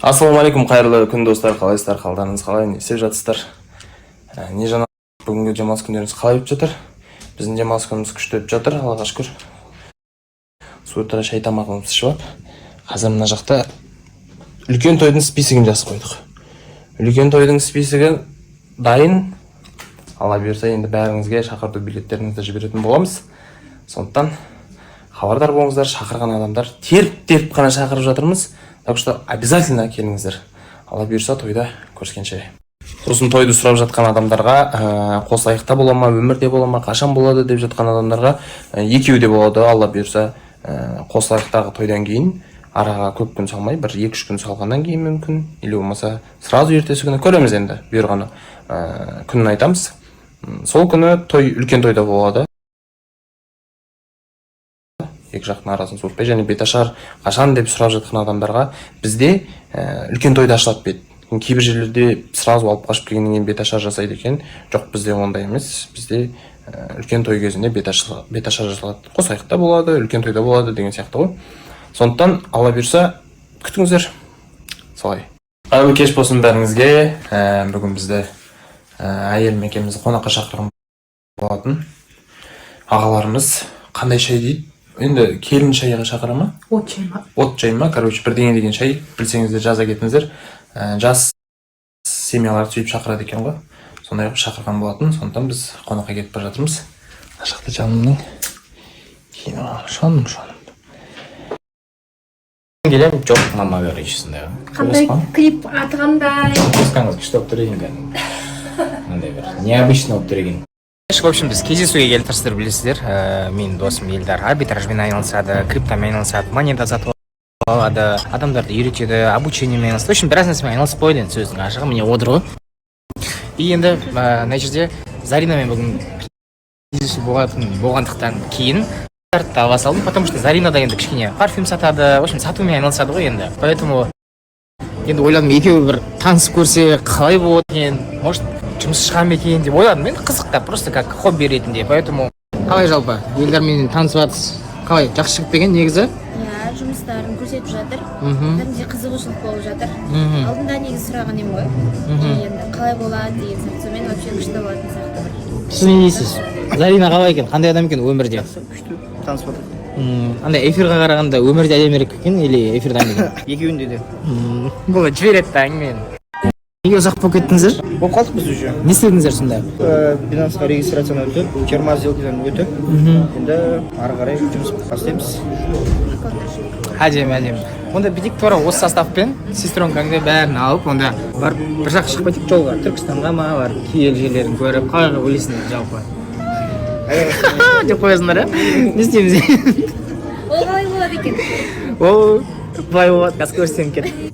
Ассалаумағалейкум, қайырлы күн, достар! Қалайсыздар, қалдарыңыз қалай, не істеп жатсыздар? Не жаңа, бүгінгі демалыс күндеріңіз қалай өтіп жатыр? Біздің демалыс күніміз күшті өтіп жатыр, Аллаға шүкір. С утра шай, тамағымызды ішіп алып, қазір мына жақта үлкен тойдың списогін жазып қойдық. Үлкен тойдың списогі дайын. Алла бұйырса, енді бәріңізге шақырту билеттеріңізді жіберетін боламыз, сондықтан хабардар болыңыздар. Шақырған адамдар, теріп теріп қана шақырып жатырмыз, так что обязательно келіңіздер. Алла бұйырса, тойда көріскенше. Сосын тойды сұрап жатқан адамдарға, Қосаяқта бола ма, Өмірде бола ма, қашан болады деп жатқан адамдарға, екеуі де болады, Алла бұйырса. Қосаяқтағы тойдан кейін араға көп күн салмай, бір 2-3 күн салғаннан кейін мүмкін, или болмаса сразу ертесі күні, көреміз енді, бұйырғаны, күнін айтамыз. Сол күні той, үлкен тойда болады, екі жақтың арасын суытпай. Және беташар қашан деп сұрап жатқан адамдарға, бізде үлкен тойда ашылады бет. Кейбір жерлерде сразу алып қашып келгеннен кейін беташар жасайды екен. Жоқ, бізде ондай емес, бізде үлкен той кезінде беташар жасалады. Қосаяқта болады, үлкен тойда болады деген сияқты ғой. Сондықтан, Алла бұйырса, күтіңіздер солай. Қайырлы кеш болсын бәріңізге! Бүгін бізді әйелім екеумізді қонаққа шақырған болатын ағаларымыз. Қандай шай дейді енді, келін шайға шақыра ма? От шай ма? От шай ма, короче, бірдеңе деген шай, білсеңіздер, жаза кетіңіздер. Жас семьяларды сөйтіп шақырады екен ғой, сондай қылып шақырған болатын. Сондықтан біз қонаққа кетіп бара жатырмыз. Мына жақта жанымның киініп алған, жаным, жаным. Келемін, жоқ, мама, короче, сондай ғой. Қандай клип, аты қандай? Қосқаныңыз күшті болып тұр екен, кәдімгі мынандай бір необычный болып тұр екен. В общем, біз кездесуге келдік, сіздер білесіздер, менің досым Елдар арбитражбен айналысады, криптомен айналысады, монета сатып алады, адамдарды үйретеді, обучениемен айналысады, в общем, біраз нәрсемен айналысып қойды енді, сөздің ашығы, міне, отыр ғой. И енді мына жерде Заринамен бүгін кездесу болатын болғандықтан кейін ала салдым, потому что Зарина да енді кішкене парфюм сатады, в общем, сатумен айналысады ғой енді. Поэтому енді ойладым, екеуі бір танысып көрсе, қалай болады екен, может, жұмыс шыға ма екен деп ойладым енді, қызық та, просто как хобби ретінде. Поэтому қалай, жалпы, Елдармен танысып жатырсыз, қалай, жақсы жігіт пе екен негізі? Иә, жұмыстарын көрсетіп жатыр. Кәдімгідей қызығушылық болып жатыр. Алдында негізі сұраған едім ғой. И енді қалай болады деген сияқты, сонымен вообще күшті болатын сияқты бір. Сіз не дейсіз, Зарина қалай екен, қандай адам екен өмірде? Күшті, танысып жатыр. Андай эфирға қарағанда өмірде әдемірек екен или эфирде әдемі екен? Екеуінде де. Бұл жібереді да әңгімені. Неге ұзақ болып кеттіңіздер? Болып қалдық біз уже. Не істедіңіздер сонда? Бинансқа регистрациядан өтіп, 20 сделкадан өтіп, енді ары қарай жұмыс бастаймыз. Әдемі, әдемі. Онда бүйтейік, тура осы составпен сестренкаңды бәрін алып, онда барып бір жаққа шығып кетейік жолға, Түркістанға ма, барып киелі жерлерін көріп, қалай ойлайсыңдар жалпы деп қоясыңдар, иә? Не істейміз? Ол қалай болады екен? Ол былай болады, қазір көрсетемін, кет.